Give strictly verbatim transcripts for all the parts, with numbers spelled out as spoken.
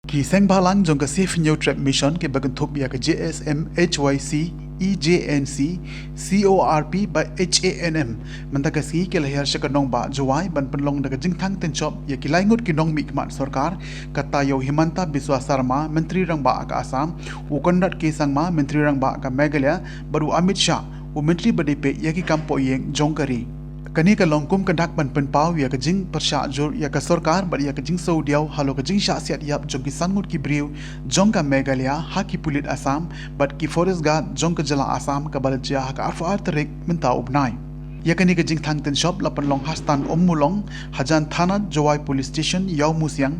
Ki seng bhalang jong ka Save Hynñiewtrep Mission kiba kynthup ïa ka J S M, H Y C, E J N C, C O R P bad H A N M mynta ka sngi ki la hiar sha ka nongbah Jowai ban pynlong da ka jingthang tynshop ïa ki lai ngut ki nongmihkhmat sorkar, kata ïa u Himanta Biswa Sarma, Myntri Rangbah ka Assam, u Conrad K Sangma, Myntri Rangbah ka Meghalaya, bad u Amit Shah, u Myntri ba dei peit ïa ki kam pohïing jong ka ri. Kane ka long kum ka dak ban pynpaw ïa ka jingpyrshah jur ïa ka sorkar bad ïa ka jingsngewdiaw halor ka jingshah siat ïap jong ki san ngut ki briew jong ka Meghalaya ha ki pulit Assam bad ki forest guard jong ka jylla Assam, kaba la jia ha ka arphew ar tarik mynta u bnai. Ïa kane ka jingthang tynshop la pynlong ha Stan Ummulong, hajan thana Jowai Police Station, Ïawmusiang,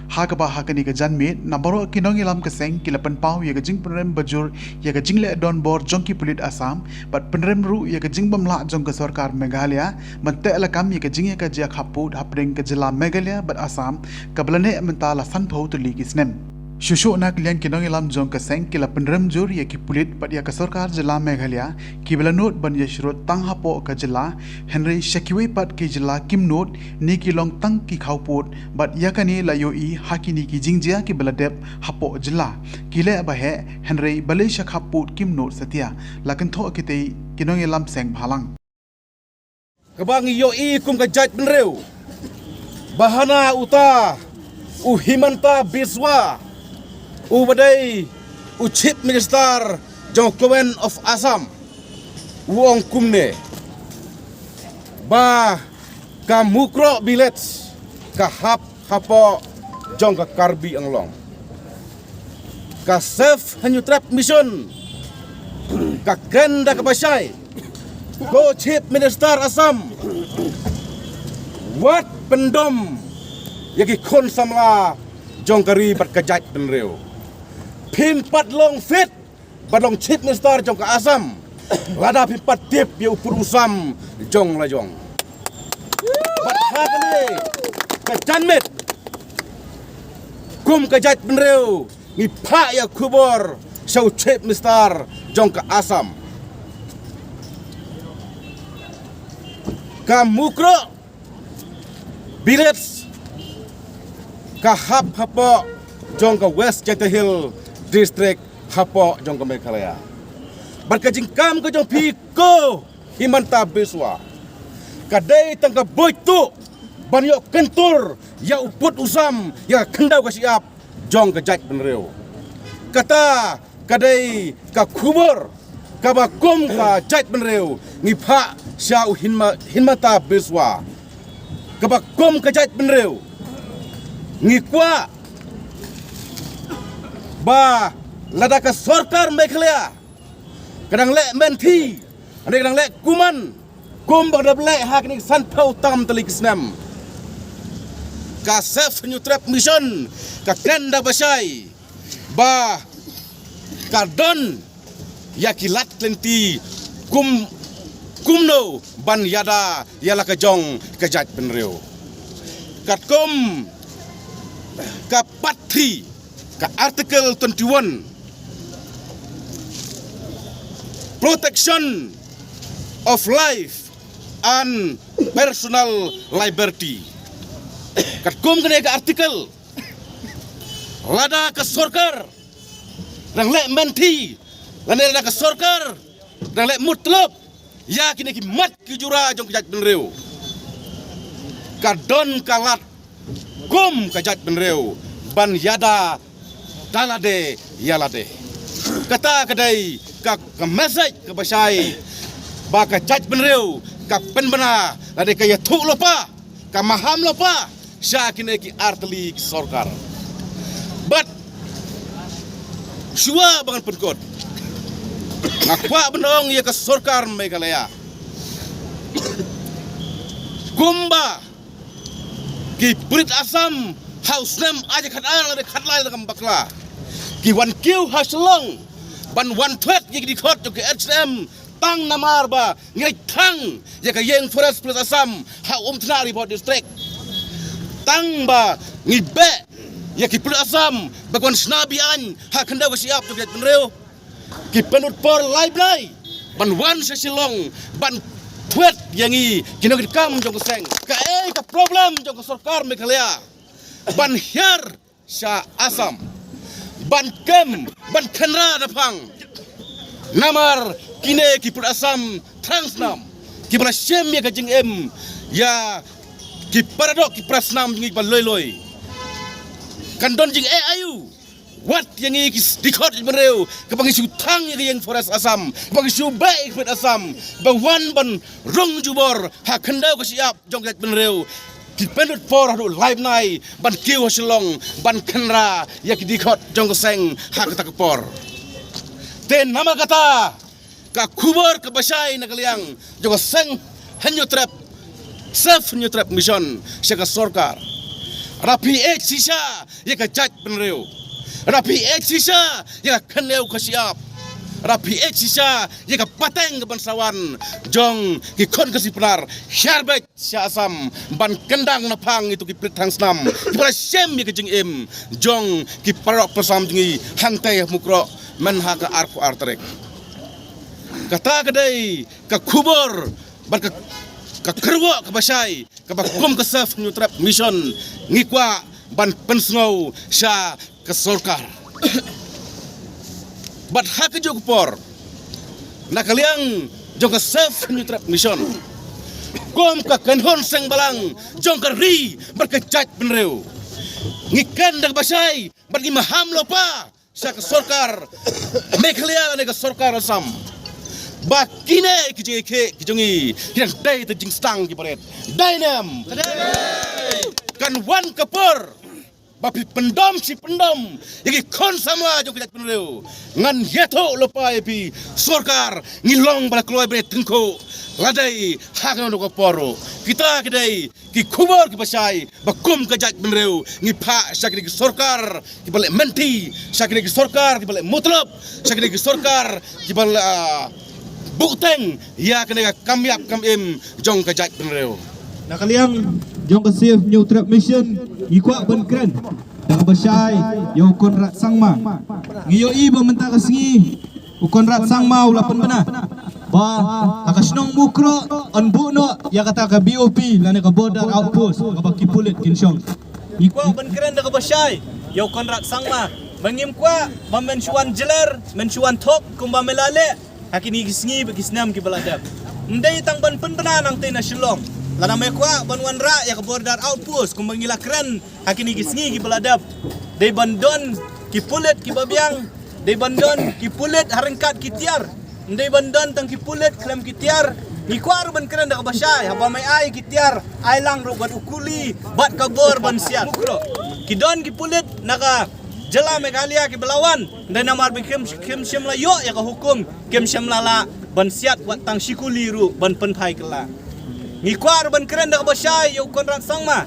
ha kaba ha kane ka janmiet na baroh ki nongïalam ka seng ki la pynpaw ïa ka jingpynrem bajur ïa ka jingleh donbor jong ki pulit Assam bad pynrem ruh ïa ka jingbymlah jong ka sorkar Meghalaya ban teh lakam ïa ka jingïakajia khappud hapdeng ka jylla Meghalaya bad Assam, kaba la neh mynta la sanphew tylli ki snem. Shuh shuh na ka liang ki nongïalam jong ka seng ki la pynrem jur ïa ki pulit bad ïa ka sorkar jylla Meghalaya kiba la nud ban ïasyrut tang hapoh ka jylla, hynrei sha kiwei pat ki jylla kim nud ne ki long tang ki khawpud, bad ïa kane la ïohi ha kine ki jingjia kiba la dep hapoh jylla. Ki leh ba heh hynrei balei sha khappud kim nud satia, la kynthoh kitei ki nongïalam seng bhalang. Kaba ngi ïohi kum ka jaitbynriew ba hana uta u Himanta Biswa, uba dei u Chief Minister jong Government of Assam, u ong kumne ba ka Mukroh Village ka hap hapoh jong ka Karbi Anglong. Ka Save Hynñiewtrep Mission ka kren da kaba shai, ko Chief Minister Assam, wat pyndom ïa ki khun samla jong ka ri bad ka jaitbynriew. Phin pat long fit ban long Chief Minister jong ka Assam lada phin pat tip ïa u pud u sam jong la jong. Bad ha kane ka janmiet, kum ka jaitbynriew, ngi phah ïa khubor sha u Chief Minister jong ka Assam. Ka Mukroh Village ka hap hapoh jong ka West Jaintia Hills District hapoh jong ka Meghalaya. Bad ka jingkam ka jong phi ko Himanta Biswa, ka dei tang ka buit tuh ban ïoh kyntur ïa u pud u sam, ïa ka khyndew ka shyiap jong ka jaitbynriew. Kata ka dei ka khubor kaba kum ka jaitbynriew ngi phah sha u Hima-, Himanta Biswa. Kaba kum ka jaitbynriew ngi kwah ba lada ka sorkar Meghalaya ka dang leh mynthi, ne ka dang leh kumne, kumba ka dang leh ha kine ki sanphew tam tylli ki snem. Ka Save Hynñiewtrep Mission ka kren da ba shai ba ka don ïa ki lad ki lynti kum, kumno ban ïada ïa la ka jong ka jaitbynriew. Katkum ka part three, ka Article twenty-one, protection of life and personal liberty. Katkum kane ka article, lada ka sorkar dang leh mynthi, lane lada ka sorkar dang leh mutlop ïa kine ki mat ki jura jong ka jaitbynriew, ka don ka lad kum ka jaitbynriew ban ïada da lade ïa lade. Kata ka dei ka, ka message kaba shai ba ka jaitbynriew ka pynbna lade ka ïathuh lypa, ka maham lypa sha kine ki artylli ki sorkar. Bad shuwa ba ngan pynkut, nga kwah ban ong ïa ka sorkar Meghalaya, kumba ki pulit Assam ha u snem ar hajar khatar lane khatlai lane kam bakla, ki wan kiew ha Shillong ban wan thwet ïa ki dkhot jong ki H A N M, tang namar ba ngi thang ïa ka ïing Forest Police Assam ha Umtnah Ri Bhoi District. Tang ba ngi beh ïa ki pulit Assam ba wan shna be-aiñ ha khyndew ka shyiap jong ka jaitbynriew, ki pynlut por lai blai ban wan sha Shillong ban thwet ïa ngi ki nongkitkam jong ka seng. Kaei ka problem jong ka sorkar Meghalaya ban hiar sha Assam ban kem ban kynra da phang. Namar kine ki pud Assam thrang snam kiba la shem ïa ka jingim ïa ki paradoh ki para snam jong ngi ba loi loi. Kan don jingeh aïu wat ïa ngi ki dkhot jaitbynriew kaba ngi shu thang ïa ka ïing forest Assam, ba ngi shu beh ïa ka pud Assam, ba wan ban rung jubor ha khyndew ka shyiap jong ka jaitbynriew. Ki pynlut por haduh lai bnai ban kiew ha Shillong ban kynra ïa ki dkhot jong ka seng ha kata ka por. Te namar kata ka khubor kaba shai na ka liang jong ka seng Hynñiewtrep, Save Hynñiewtrep Mission sha ka sorkar. Ra phi ïeit shisha ïa ka jaitbynriew. Ra phi ïeit shisha ïa ka khyndew ka shyiap. Ra phi ïeit shisha ïa ka pateng ka ban sa wan jong ki khun ka Sipnar. Hiar beit sha Assam ban kyndang na phang ïa kito ki pulit thrang snam kiba la shem ïa ka jingim jong ki paralok para snam jong ngi hangtei ha Mukroh mynha ka arphew ar tarik. Kata ka dei ka khubor bad ka, ka kyrwoh kaba shai kaba kum ka Save Hynñiewtrep Mission ngi kwah ban pynsngew sha ka sorkar. Bad ha kajuh ka por na ka liang jong ka Save Hynñiewtrep Mission, kum ka kynhun seng balang jong ka ri bad ka jaitbynriew, ngi kren da kaba shai bad ngi maham lypa sha ka sorkar Meghalaya lane ka sorkar Assam ba kine ki jingïakhih ki jong ngi ki dang dei te jingstang ki barit. Dei ne em? Kan wan ka por ba phi pyndom shi pyndom ïa ki khun samla jong ka jaitbynriew. Ngan ïathuh lypa ïa phi, sorkar ngi long ba la kloi ba la tyngkhuh la dei ha kano kano ka por ruh. Kita ki dei ki khubor kiba shai ba kum ka jaitbynriew ngi phah sha kine ki sorkar kiba leh mynta, sha kine ki sorkar kiba leh mutlop, sha kine ki sorkar kiba la, ah, buhteng ïa kane ka kam ïap kam im jong ka jaitbynriew. Na ka liang jong ka Save Hynñiewtrep Mission ngi kwah ban kren da kaba shai ïa u Conrad Sangma. Ngi ïohi ba mynta ka sngi u Conrad Sangma u la pynbna ba ha ka shnong Mukroh yn buh noh ïa kata ka B O P lane ka border outpost kaba ki pulit kin shong. Ngi kwah ban kren da kaba shai ïa u Conrad Sangma ba ngim kwah ba men shu wan jler, men shu wan thok kumba me la leh ha kine ki sngi bad ki snem kiba la dep. Ym dei tang ban pynbna nangta na Shillong. Lada me kwah ban wanrah ïa ka border outpost kumba ngi la kren ha kine ki sngi kiba la dep, dei ban don ki pulit kiba biang, dei ban don ki pulit ha ryngkat ki tiar. Ym dei ban don tang ki pulit khlem ki tiar. Ngi kwah ruh ban kren da kaba shai, haba me ai ki tiar, ai lang ruh bad u kuli bad ka bor ban siat. Ki don ki pulit na ka jylla Meghalaya kiba la wan, ym dei namar ba kim, kim shym la ïoh ïa ka hukum, kim shym la lah ban siat wat tang shi kuli ruh ban pynphai kylla. Ngi kwah ruh ban kren da kaba shai ïa u Conrad Sangma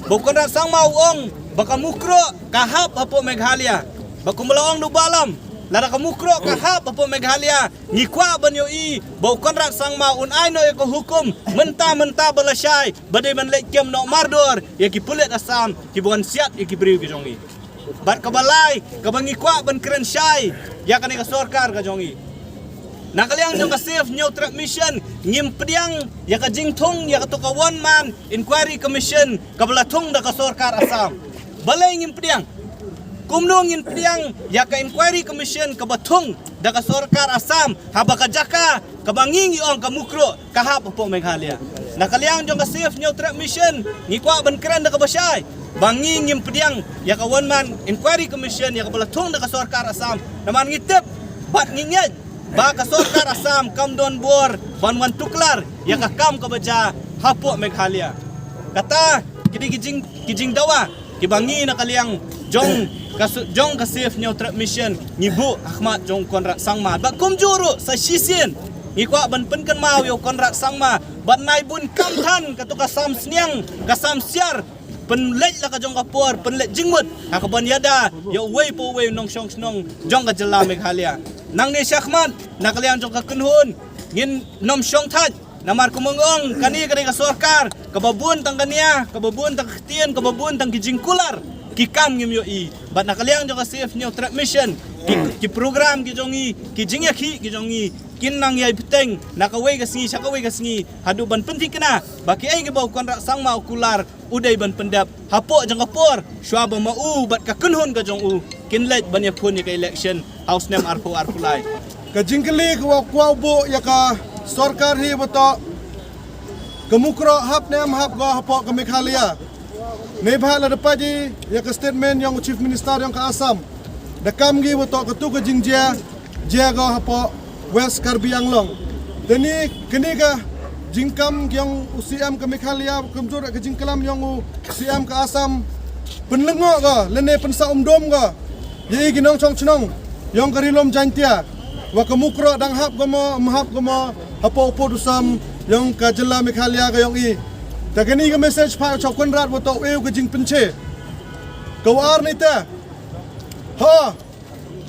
ba u Conrad Sangma u ong ba ka Mukroh ka hap hapoh Meghalaya. Ba kumba la ong da u Bah Lam, lada ka Mukroh ka hap hapoh Meghalaya, ngi kwah ban ïohi ba u Conrad Sangma un ai noh ïa ka hukum mynta mynta ba la shai ba dei ban leit kem noh mardor ïa ki pulit Assam kiba wan siat ïa ki briew ki jong ngi. Bad kaba lai kaba ngi kwah ban kren shai ïa kane ka sorkar ka jong ngi, na ka liang jong ka Save Hynñiewtrep Mission ngim pdiang ïa ka jingthung ïa kato ka One Man Inquiry Commission kaba la thung da ka sorkar Assam. Balei ngim pdiang? Kumno ngin pdiang ïa ka Inquiry Commission kaba thung da ka sorkar Assam haba ka jaka kaba ngi ngi ong ka Mukroh ka hap hapoh Meghalaya? Na ka liang jong ka Save Hynñiewtrep Mission ngi kwah ban kren da kaba shai ba ngi ngim pdiang ïa ka One Man Inquiry Commission ïa kaba la thung da ka sorkar Assam. Namar ngi tip bad ngi ngeit ba ka sorkar Assam kam don bor ban wan tuklar ïa ka kam kaba jia hapoh Meghalaya. Kata ki dei ki jing, ki jingdawa kiba ngi na ka liang jong ka su-, jong ka Save Hynñiewtrep Mission ngi buh ha khmat jong u Conrad Sangma. Bad kumjuh ruh sa shisien ngi kwah ban pynkynmaw ïa u Conrad Sangma ban ai bun kam than kato ka sam sniang, ka sam siar, pynleit la ka jong ka por, pynleit jingmut ha kaban ïada ïa uwei pa uwei u nongshong shnong jong ka jylla Meghalaya. Nangne shakhmat na ka liang jong ka kynhun ngin nym shong thait. Namar kumba nga ong, kane ka dei ka sorkar kaba bun tang ka nia, kaba bun tang ka ktien, kaba bun tang ki jingkular, ki kam ngim ïohi. Bad na ka liang jong ka Save Hynñiewtrep Mission, ki, ki program ki jong ngi, ki jingïakhih ki jong ngi, kin nang ïai bteng na kawei ka sngi sha kawei ka sngi haduh ban pynthikna ba kiei kiba u Conrad Sangma u kular u dei ban pyndep hapoh jong ka por shuwa ba ma u bad ka kynhun ka jong u kin leit ban ïakhun ïa ka election ha u snem arphew arphew lai. Ka jingkylli ka wa kwah u buh ïa ka sorkar hi ba toh ka Mukroh hap ne em hap go hapoh ka Meghalaya. Neibhah lada peit ïa ka statement yong u Chief Minister yong ka Assam, da kam ki wa toh katu ka jingjia jia go hapoh West Karbi Anglong. Te ni kani ka jingkam yong u C M ka Meghalaya, kumjuh ka jingklam yong u C M ka Assam, pynlyngngoh go lane pynsah umdum go ïa i ki nongshong shnong yong ka Ri Lum Jaintia wa ka Mukroh dang hap go mo, em hap go mo hapoh u pud u sam yong ka jylla Meghalaya ka yong i. Te kani ka message pha u Conrad wa toh u e u ka jingpynche. Ka wa ar ni te, ha,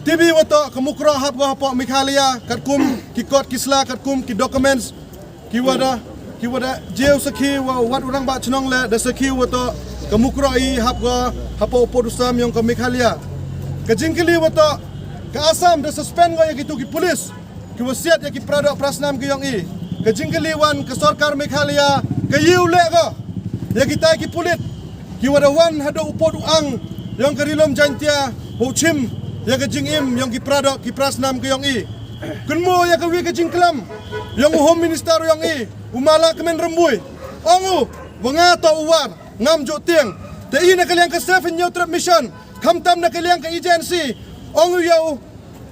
T V wa toh ka Mukroh hap go hapoh Meghalaya katkum ki kot ki sla, katkum ki documents ki wa da, ki wa da jia u sakhi wa wat u rangbah shnong le da sakhi wa toh ka Mukroh i hap go hapoh u pud u sam yong ka Meghalaya. Ka jingkylli wa toh ka Assam da suspend go ïa kitu ki police ki wa siat ïa ki paradoh parasnam ki yong i. Ka jingkylli wan ka sorkar Meghalaya ka ïew leh go ïa kitai ki pulit ki wa da wan haduh u pud u ang yong ka Ri Lum Jaintia wa u chim ïa ka jingim yong ki paradoh ki parasnam ki yong i. Kynmaw ïa ka wi ka jingklam yong u Home Minister yong i, u Mala Kmen Rymbui, ong u wa nga toh u War, ngam juh tieng. Te i na ka liang ka Save Hynñiewtrep Mission, khamtam na ka liang ka agency, ong u ïa u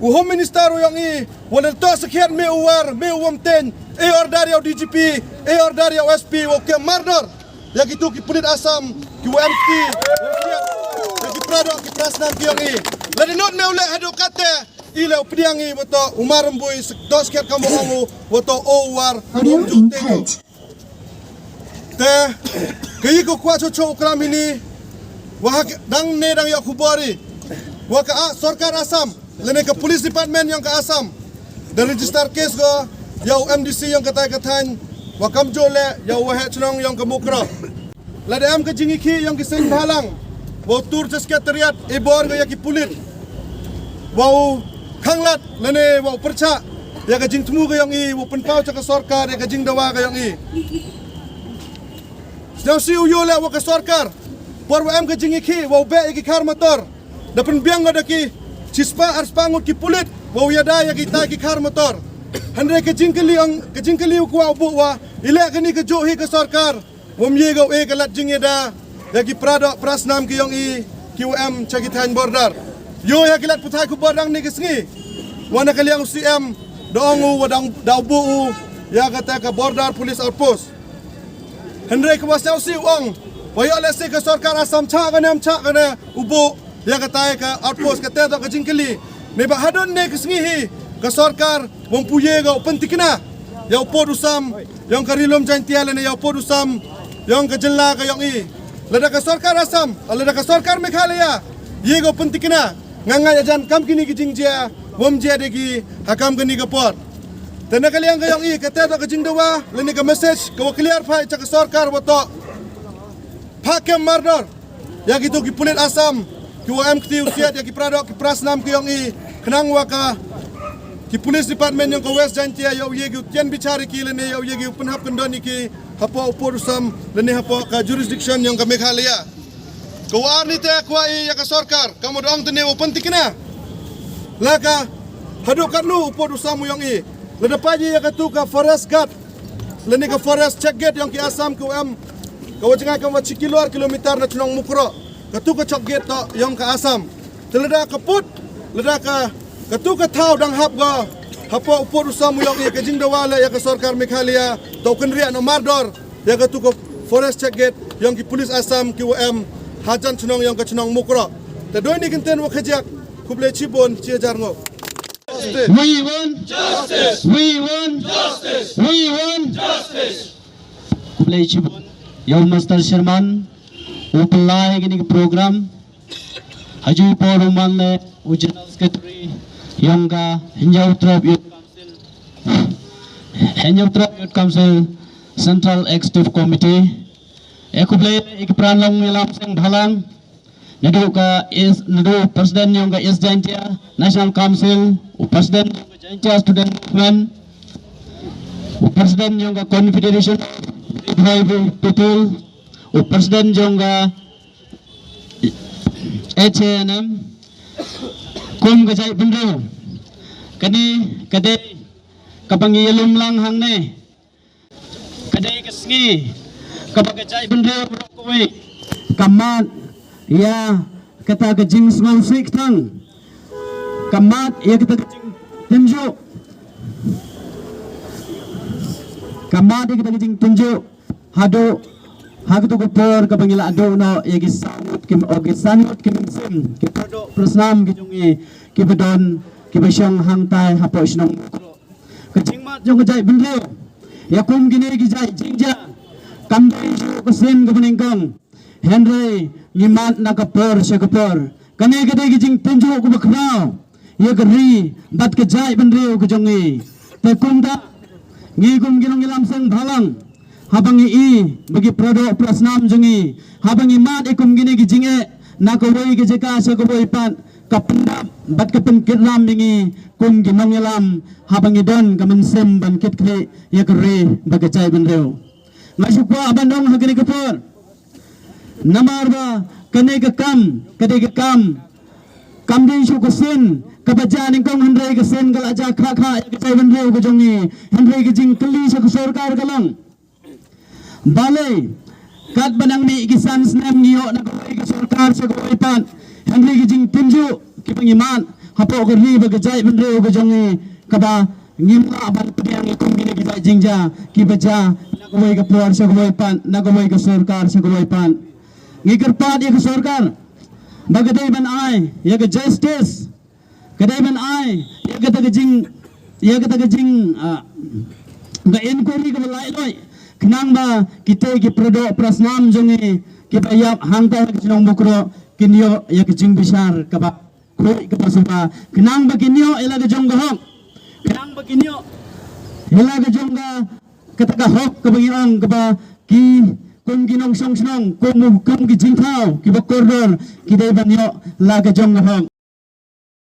u Home Minister u yong i, wa lada toh sakhiat me u War, me u Wamteiñ, e order ïa u D G P, e order ïa u S P wa u kem mardor ïa kitu ki pulit Assam ki wa em kti wa siat ïa ki paradoh ki parasnam ki yong i. Lada nud me u leh haduh kate, i leh u pdiang i wa toh u Mala Rymbui, toh sakhiat kam wa ong u wa toh u War, um juh tieng. Te ka i ka kwah choh choh u klam hini, wa ha dang ne dang ïa khubor i wa ka, a, sorkar Assam lane ka police department yong ka Assam da register case go ïa u M D C yong katai ka thaiñ, wa kamjuh le ïa u waheh shnong yong ka Mukroh. Lada em ka jingïakhih yong ki seng bhalang, wa u tur cha secretariat i bor go ïa ki pulit, wa u khanglad lane wa u pyrchah ïa ka jingthmu ka yong i, wa u pynpaw cha ka sorkar ïa ka jingdawa ka yong i. Sngewsih u ïoh leh wa ka sorkar, por wa em ka jingïakhih, wa u beh ïa ki khar motor, da pynbiang go da ki shispah arspah ngut ki pulit, wa u ïada ïa kitai ki khar motor. Hynrei ka jingkylli ong, ka jingkylli u kwah u buh wa, i leh kani ka juh hi ka sorkar, wam ïe go e ka lad jingïada ïa ki paradoh parasnam ki yong i ki wa em cha ki thaiñ border. Ïoh ïa ki lad pathai khubor dang ni ki sngi, wa na ka liang u C M da ong u wa dang da u buh u ïa kata ka border police outpost. Hynrei ka wa sngewsih u ong, wa ïoh lehse ka sorkar Assam chah kane, em chah kane u buh ïa katai ka outpost, kata toh ka jingkylli. Neibhah hadon ne ka sngi hi ka sorkar wam pu ïe go u pyntikna ïa u pud u sam yong ka Ri Lum Jaintia lane ïa u pud u sam yong ka jylla ka yong i. Lada ka sorkar Assam, lada ka sorkar Meghalaya ïe go u pyntikna, nga ngeit ajan kam kini ki jingjia wam jia de ki ha kam kani ka por. Te na ka liang ka yong i, kata toh ka jingdawa lane ka message ka wa clear phai cha ka sorkar wa toh pha kem mardor ïa kitu ki pulit Assam ki wa em kti u siat ïa ki paradoh ki parasnam ki yong i, khnang wa ka ki police department yong ka West Jaintia ïa u ïe ki u tian bichar ïa ki lane ïa u ïe ki u pynhap kyndon ïa ki hapoh u pud u sam lane hapoh ka jurisdiction yong ka Meghalaya. Ka wa ar ni te kwah i ïa ka sorkar, ka mut ong te ne wa pyntikna la ka haduh katno u pud u sam u yong i. Lada peit ïa katu ka forest guard lane ka forest check gate yong ki Assam ki wa em, ka wa jngai ka wa chi kilo ar kilometer na chnong Mukroh. Katu ka check gate toh yong ka Assam. Te lada ka pud, lada ka, katu ka thaw dang hap go hapoh u pud u sam u yong i, ka jingdawa le ïa ka sorkar Meghalaya toh kynriah na mardor ïa katu ka forest check gate yong ki police Assam ki wa em hajan chnong yong ka chnong Mukroh. Te doi ni kyntien wa khajiak, khublei chibun, chi hajar nguh. We want justice. We want justice. We want justice. Khublei chibun ïa u Master Sherman u pynlai kini ki program. Ha ju i por u man le u General Secretary yong ka Hynñiewtrep Youth Council, Hynñiewtrep Youth Council Central Executive Committee. E khublei ïa ki para nongïalam seng bhalang. Naduh ka East, naduh President yong ka East Jaintia National Council, u President yong ka Jaintia Student Movement, u President jong ka Confederation of Ri Bhoi People, u President jong ka H A N M, kum ka jaitbynriew. Kane ka dei kaba ngi ïalum lang hangne. Ka dei ka sngi kaba ka jaitbynriew baroh kawei ka mad ïa kata ka jingsngewsih tang, ka mad ïa kata ka jingtynjuh, ka mad ïa kata ka jingtynjuh haduh ha kata ka por kaba ngi la duh noh ïa ki san ngut ki, o, ki san ngut ki mynsiem, ki paradoh parasnam ki jong ngi, kiba don, kiba shong hangtai hapoh shnong Mukroh. Ka jingmad jong ka jaitbynriew ïa kum kine ki jait jingjia kam dei shuh ka sien kaba nyngkong, hynrei ngi mad na ka por sha ka por. Kane ka dei ka jingtynjuh kaba khraw ïa ka ri bad ka jaitbynriew ka jong ngi. Te kumta ngi kum ki nongïalam seng bhalang, haba ngi i ba ki paradoh parasnam jong ngi, haba ngi mad ïa kum kine ki jingeh na kawei ka jaka sha kawei pat, ka pyndap bad ka pynkitram ïa ngi kum ki nongïalam, haba ngi don ka mynsiem ban kitkhlieh ïa ka ri bad ka jaitbynriew. Nga shu kwah ban ong ha kane ka por, namar ba kane ka kam ka dei ka kam kam dei shuh ka sien kaba jia nyngkong, hynrei ka sien ka la jia kha kha ïa ka jaitbynriew ka jong ngi. Hynrei ka jingkylli sha ka sorkar ka long, balei katba nang mih ki san snem ngi ïoh na kawei ka sorkar sha kawei pat, hynrei ki jingtynjuh kiba ngi mad hapoh ka ri bad ka jaitbynriew ka jong ngi, kaba ngim lah ban pdiang ïa kum kine ki jait jingjia kiba jia na kawei ka por sha kawei pat, na kawei ka sorkar sha kawei pat. Ngi kyrpad ïa ka sorkar ba ka dei ban ai ïa ka justice, ka dei ban ai ïa kata ka jing, ïa kata ka jing, ah, ka inquiry kaba laitluid, khnang ba kita ki paradoh parasnam jong ngi kiba ïap hangta ha ka shnong Mukroh kin ïoh ïa ka jingbishar kaba khuid kaba suba, khnang ba kin ïoh ïa la ka jong ka hok, khnang ba kin ïoh ïa la ka jong ka, kata ka hok kaba ngi ong kaba ki kum ki nongshong shnong, kum, kum ki jingthaw kiba kordor, ki dei ban ïoh la ka jong ka hok.